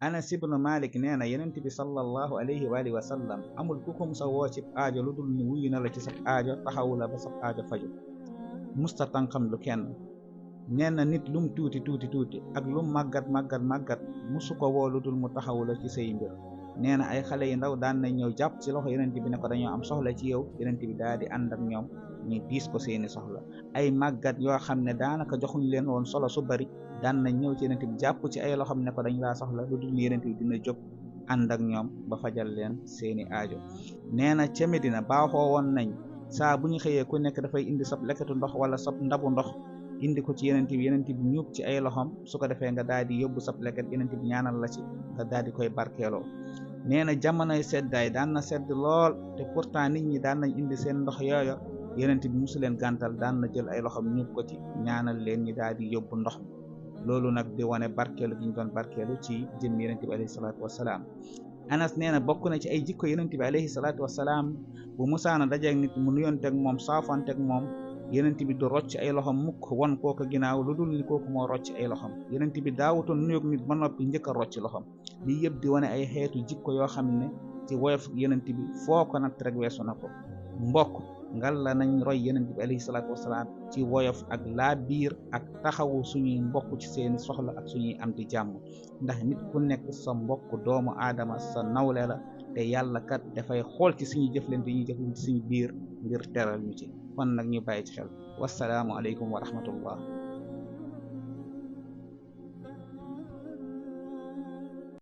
Anas ibnu Malik nee na yonent bi sallallahu alayhi wa alihi wa sallam amul ku ko musa woo ci aajo lu dul ni wuyu na la ci sab aajo taxawu la ba sab aajo faju musta tànqam lu kenn. nee na nit lum tuuti tuuti tuuti ak lum màggat màggat màggat musu ko woo lu dul mu taxawu la ci say mbir. nee na ay xale yu ndaw daan nañ ñëw jàpp ci loxo yonent bi ne ko dañoo am soxla ci yow yonent bi daal di ànd ak ñoom ñu diis ko seeni soxla. ay màggat yoo xam ne daanaka joxuñ leen woon solo su bari daan nañ ñëw ci yonent bi jàpp ci ay loxoom ne ko dañ laa soxla lu dul yonent bi dina jóg ànd ak ñoom ba fajal leen seeni aajo. nee na ca Medina baaxoo woon nañ saa bu ñu xëyee ku nekk dafay indi sab lekkatu ndox wala sab ndabu ndox indi ko ci yonent bi ñuub ci ay loxoom su ko defee nga daal di yóbbu sab lekkat yonent bi ñaanal la ci nga daal di koy barkeeloo. nee na jamonoy seddaay daan na sedd lool te pourtant nit ñi daan nañ indi seen ndox yooya yonent bi musu leen gàntal daan na jël ay loxoom ñuub ko ci ñaanal leen ñi daal di yóbbu ndox mi. loolu nag di wane barkeelu gi ñu doon barkeelu ci jëm yonent bi alayhi salaatu wasalaam. Anas nee na bokk na ci ay jikko yonent bi alayhi salaatu wasalaam bu musaana dajeeg nit mu nuyonteeg moom saafanteeg moom yonent bi du rocc ay loxom mukk won kooku ginnaaw lu dul ni kooku moo rocc ay loxom. yonent bi daawutoon nuyoog nit ba noppi njëkk a rocc loxom. lii yëpp di wane ay xeetu jikko yoo xam ne ci woyof yonent bi foo ko natt rek weesu na ko. mbokk ngal la nañ roy yonent bi alayhi salaatu wasalaam ci woyof ak laa biir ak taxawu suñuy mbokk ci seeni soxla ak suñuy am di jàmm ndax nit ku nekk sa mbokk doomu aadama sa nawle la te yàlla kat dafay xool ci suñu jëflante yi ñuy jëflante suñu biir ngir teral ñu ci kon nag ñu bàyyi ci xel. wassalaamu aleykum wa rahmatullah.